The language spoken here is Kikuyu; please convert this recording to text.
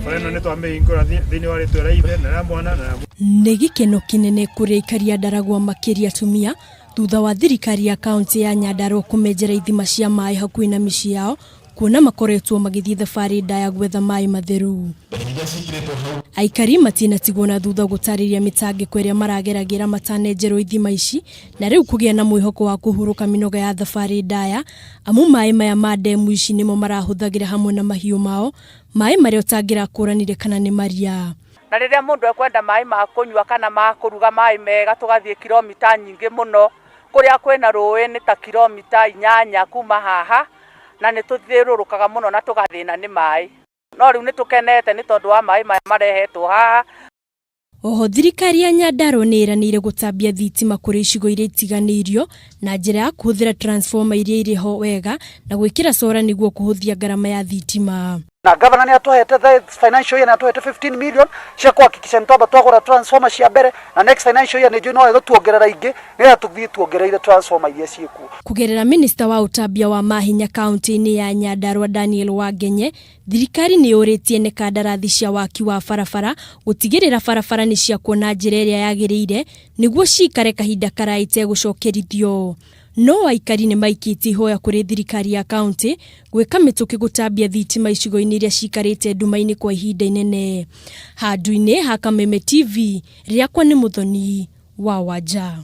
Bara ĩno nĩ twamĩhingũra thĩinĩ wa rĩtwa rĩa Ithe na rĩa Mwana na rĩa Nĩ gĩkeno kĩnene kũrĩ aikari a Ndaragwa makĩria atumia thutha wa thirikari ya kaunti ya Nyandarua kũmenjera ithima cia maĩ hakuhĩ na mĩciĩ yao kuona makoretwo magĩthiĩ thabarĩ ndaya gwetha maĩ matheru. Aikari matinatigwo na thutha gũtarĩria mĩtangĩko ĩrĩa marageragĩra matanenjerwo ithima ici na rĩu kũgĩa na mwĩhoko wa kũhurũka mĩnoga ya thabarĩ ndaya amu maĩ maya ma ndemu ici nĩmo marahũthagĩra hamwe na mahiũ mao, maĩ marĩa ũtangĩrakũranire kana nĩ maria. Na rĩrĩa mũndũ ekwenda maĩ ma kũnyua kana ma kũruga, maĩ mega, tũgathiĩ kilomita nyingĩ mũno. Kũrĩa kwĩna rũĩ nĩ ta kilomita 8 kuma haha, na nĩ tũthiũrũrũkaga mũno na tũgathĩna nĩ maĩ. No rĩu nĩ tũkenete nĩ tondũ wa maĩ maya marehetwo haha. Oho thirikari ya Nyandarua nĩ ĩranĩire gũtambia thitima kũrĩ icigo iria itiganĩirio na njĩra ya kũhũthĩra transformer iria irĩ ho wega na gwĩkĩra cora nĩguo kũhũthia ngarama ya thitima. Na governor nĩ atũhete the financial year, nĩ atũhete 15 million cia kuhakikisha nĩ twamba twagũra transformer cia mbere, na next financial year nĩ njũĩ no egũtuongerera ingĩ nĩgetha tũthiĩ tuongereire transformer iria ciĩkuo. Kũgerera minista wa ũtambia wa mahinya kaunti-inĩ ya Nyandarua Daniel Wangenye, thirikari nĩ yũrĩtie ene kandarathi cia waki wa barabara gũtigĩrĩra barabara nĩ ciakwo na njĩra ĩrĩa yagĩrĩire nĩguo ciikare kahinda karaya itegũcokerithio. No aikari nĩ maikĩtie ihoya kũrĩ thirikari ya kaunti gwĩka mĩtũkĩ gũtambia thitima icigo-inĩ iria ciikarĩte nduma-inĩ kwa ihinda inene. Handũ-inĩ ha Kameme TV, rĩakwa nĩ Mũthoni wa Wanja.